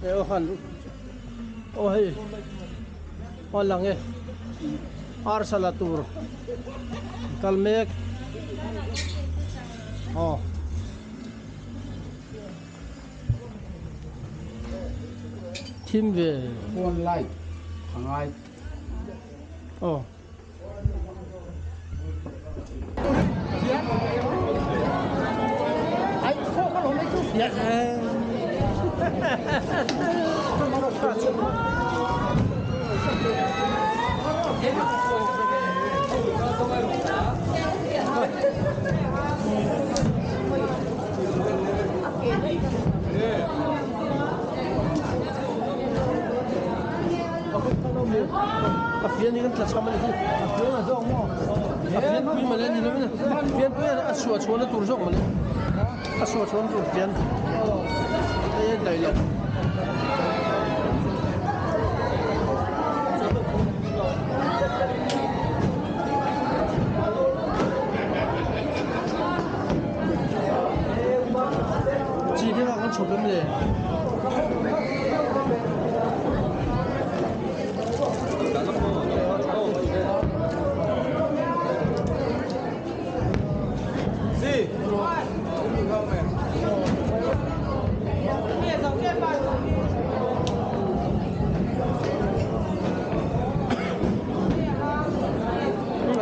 E aw khan aw hei aw lang e arsa la tur kal mek aw. Thim ve. Phone light a ngai. Aw. A fian hi kan tla cham a ni hi a fian a zawk maw a fian pui mawle ni lovin a fian pui a suah chhuahna tur zawk mawle a suah chhuahna tur fian hei a daih loh. Chi hi kan chhawp em le?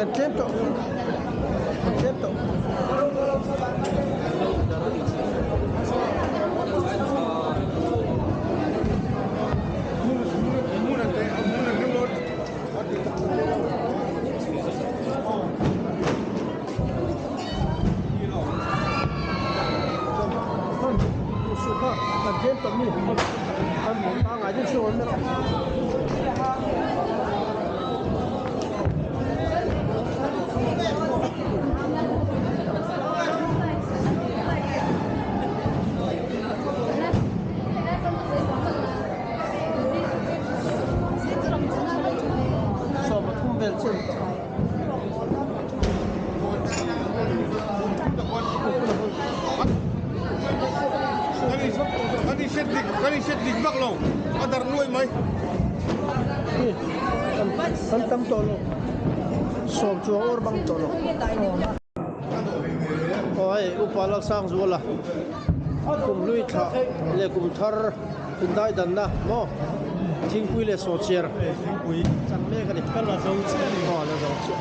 An tlem tawh an tlem tawh. Sawmpathum vel chu an tawh. Kan tam tawh lo sawm chuang awr bang tawh lo. Aw hei upa Lalsangzuala kum hlui thla leh kum thar indai danna maw thingpui leh sawhchiar chan mek a ni. Ka la zo chiah a ni. Aw la zo chiah.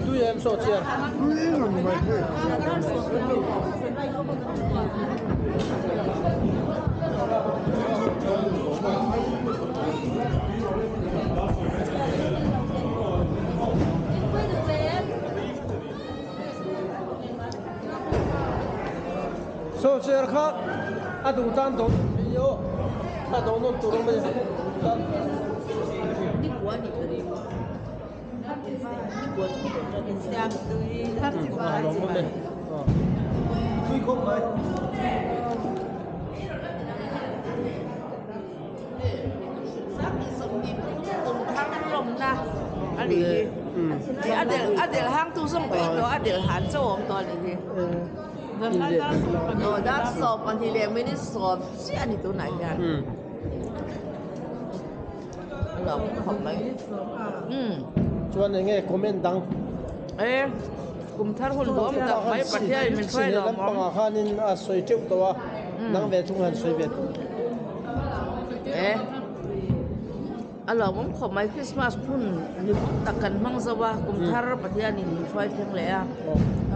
Tui em sawhchiar? Sawhchiar kha a duh tan dawn mai aw a dawn nawn tur awm a ni tan. Tui khawp mai. Chuan enge comment dang. E kum thar hun duam tak mai Pathian in min hruai lo maw. Lampangah khanin a sawi teuh tawh a, nang ve thung han sawi ve thung. E a lawmawm khawp mai Christmas hun hlimawm tak kan hmang zo a, kum thar Pathian in min hruai thleng leh a,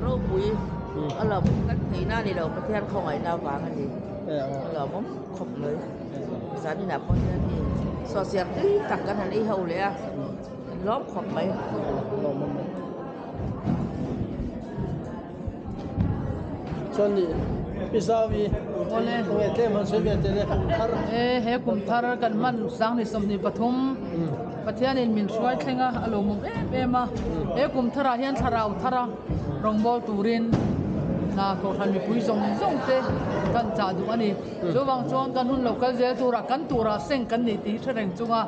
ropui a lawmawm kan theihna a ni lo Pathian khawngaihna avang a ni, a lawmawm khawp mai. Zaninah pawh hian hei sawhchiar tui tak kan han ei ho leh a, kan lawm khawp mai. Chuan nih Pi Zaui enge tlem han sawi ve teh le kum thar. E he kum thar kan hman Sangni 23 Pathianin min hruai thleng a, a lawmawm em em a. He kum tharah hian thlarau thara rawngbâwl turin Kohhran mipui zawng zawng te kan chah duh a ni. Chuvang chuan kan hun lo kal zel turah kan turah seng kan nih tih hi hre reng chunga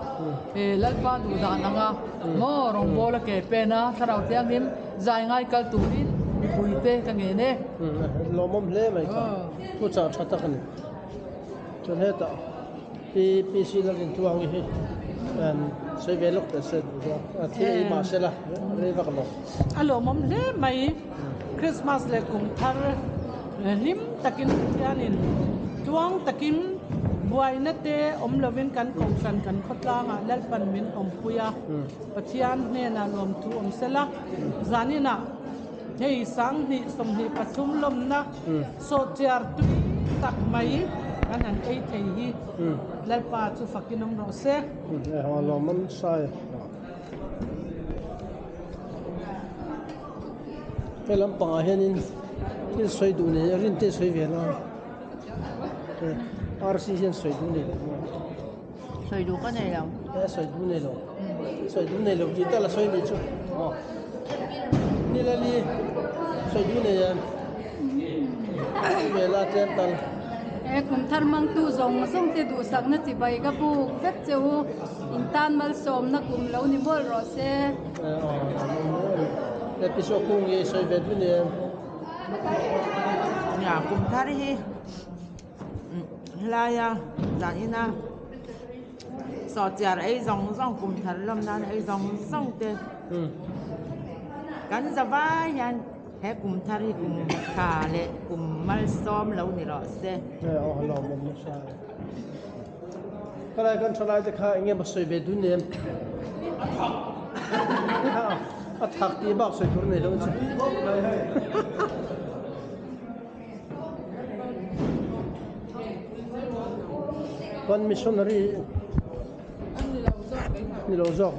Lalpa duh dan anga maw rawngbawl a ke pen a Thlarau Thianghlim zai ngai kal turin mipui te ka ngen e. Lawmawm hle mai kha thu chah tha tak a ni. Chuan hetah Pi PC Lalrintuangi hi sawi ve lawk teh se duh zawk a thil ei mah se la rei vak lo. A lawmawm hle mai Christmas leh kum thar hlim takin Pathianin tluang takin buaina te awm lovin kan kohhran kan khawtlangah Lalpan min awmpui a Pathian hnenah lawmthu awm sela zaninah hei sanghnih 23 lawmna sawhchiar tui tak mai kan han ei thei hi Lalpa chu fakin awm rawh se. Lawmawm sai. He lampangah hianin thil sawi duh nei a rin te sawi ve la RC hian sawi duh nei lo sawi duh ka nei lo e sawi duh nei lo sawi duh nei lo tih tal a sawi nih chu aw nilali sawi duh nei em sawi ve la tlem tal e kum thar mangtu zawng zawng te duhsakna chibai ka buk vek che u In tan malsawmna kum lo ni mawlh rawh se. Episode kung hi sawi ve dun em? Nia kum thar hi helaia zan ina sawhchiar ei zawng zawng kum thar lawm nan ei zawng zawng te kan za vai hian he kum thar hi kum tha leh kum malsawm lo ni rawh se. Helai kan thalai te kha eng emaw sawi ve dun em? A thak tih bak sawi tur nei lo chu. Kan missionary ni lo zawk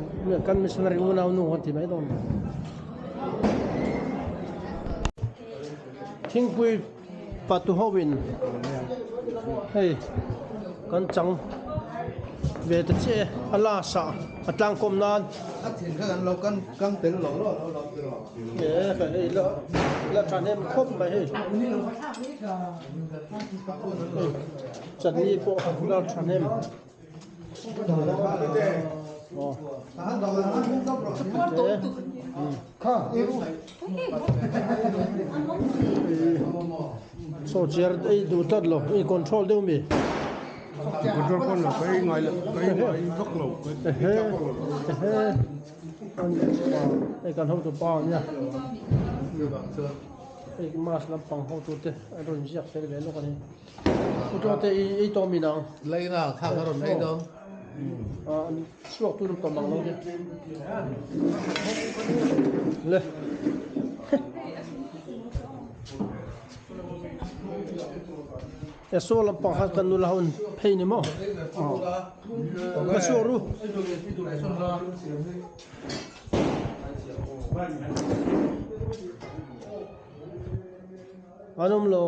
kan missionary unau nu han ti mai dawn. Thingpui Patu hoin hei kan chang ve ta chiah e a last ah a tlangkawm nan a thin kha kan lo kan kan tel lo lo lo lo ti rawh e hei la la thahnem khawp mai hei chutney pawh la thahnem. Saw chiar ei duh tlat lo i control deuh mi control pawn lo ka ei ngai lo ka ei ngai vak lo ehe ehe hei kan hotu pa ania hei mask lampang hotu te an rawn ziak fel ve lawk a ni. Photo te i ei tawh mi nang. Leina kha ka rawn ei dawn. Ah suak tu tawh mang lo ke. Le. E so lampang kha kan nula hun phei ni mo. Ka suak ru. An awm lo.